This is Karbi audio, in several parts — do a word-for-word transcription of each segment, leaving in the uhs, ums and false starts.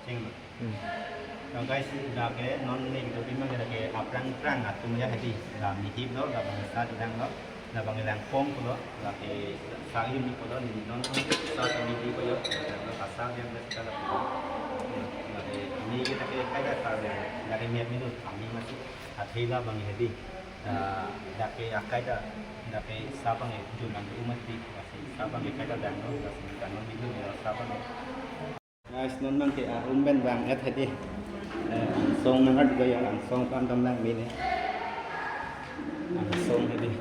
Tenglo. Hmm. Now guys, lake non ne kedo abang ke lake aphrang phrang atum ya hedi. La mihip lo, labang sa dang lo, labang lang pong lo, lake sa ini lo, ni non sa ini ko yo, lo asa yang bes kala. Lake ini kita ke kaya kar ya, lake miat ni tu kami masih hati labang hedi. Ah, lake akai da, lake sa abang juman umat di, lake sa abang kai da dang lo, lake kanon di lo, sa abang. Guys, non abang ke, ah, um pen vang-et hedi. Eh, angsong nang-art ko ya, angsong pam dam lang mene. Angsong hedi.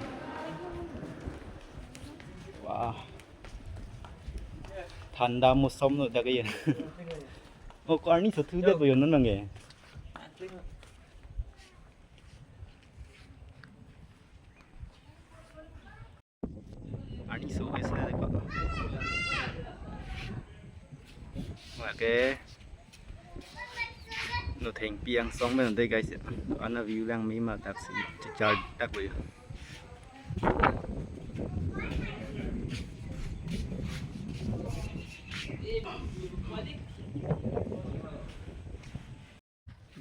Wah. Thanda mosam lo dak ya. Oh, ko arni so thu det bo yo non abang ke. Arni so ke sila ko. Oke. Nothengpi angsong pen dei guys ya. Ana view lang me ma dak si chichar dak lo ya.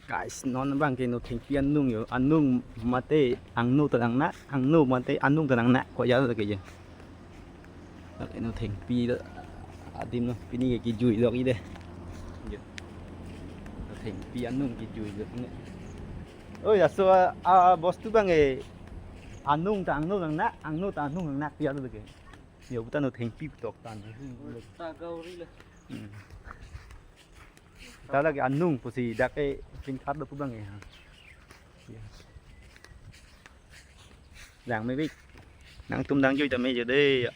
Guys, non abang ke Nothengpi anung yo, anung mate angno ta nangnak, angno mate anung ta nangnak ko ya ke ya. Lake Nothengpi lo, adim lo, pini ke kejui lo ide. Yo. Nothengpi anung kejui lo ne. Oh ya, so, ah, ah, bostu abang ke anung ta angno nangnak, angno ta anung nangnak ya lo ke. Yo, buta Nothengpi tok tan. Ta gauri lo. Hmm. Ta lake anung pusi dak ke pingkat lo pu abang ke ha. Ya. Lang me bik. Nangtum dang jui ta me je dei ya.